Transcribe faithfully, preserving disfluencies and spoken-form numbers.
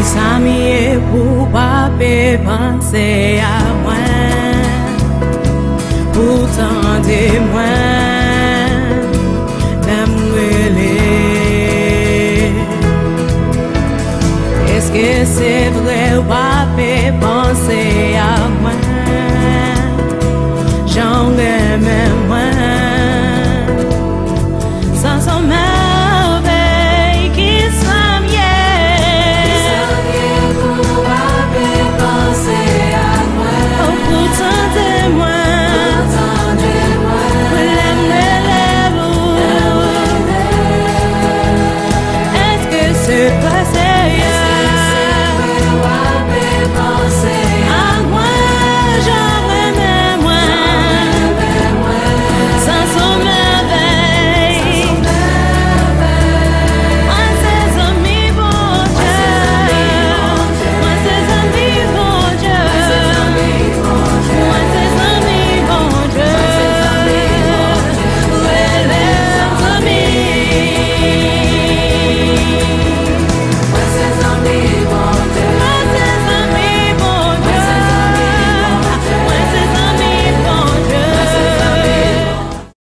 Sa m ye pou w pa pe panse a mwen, pou w tande mwen lè m rele. Èske se vre w pa pe panse a mwen, jan w renmen mwen? Sa s on mèvèy, ki sa m ye? Ki sa m ye pou w pa pe panse a mwen? Oh, pou w tande mwen, pou w tande mwen lè m rele w. Èske se vre se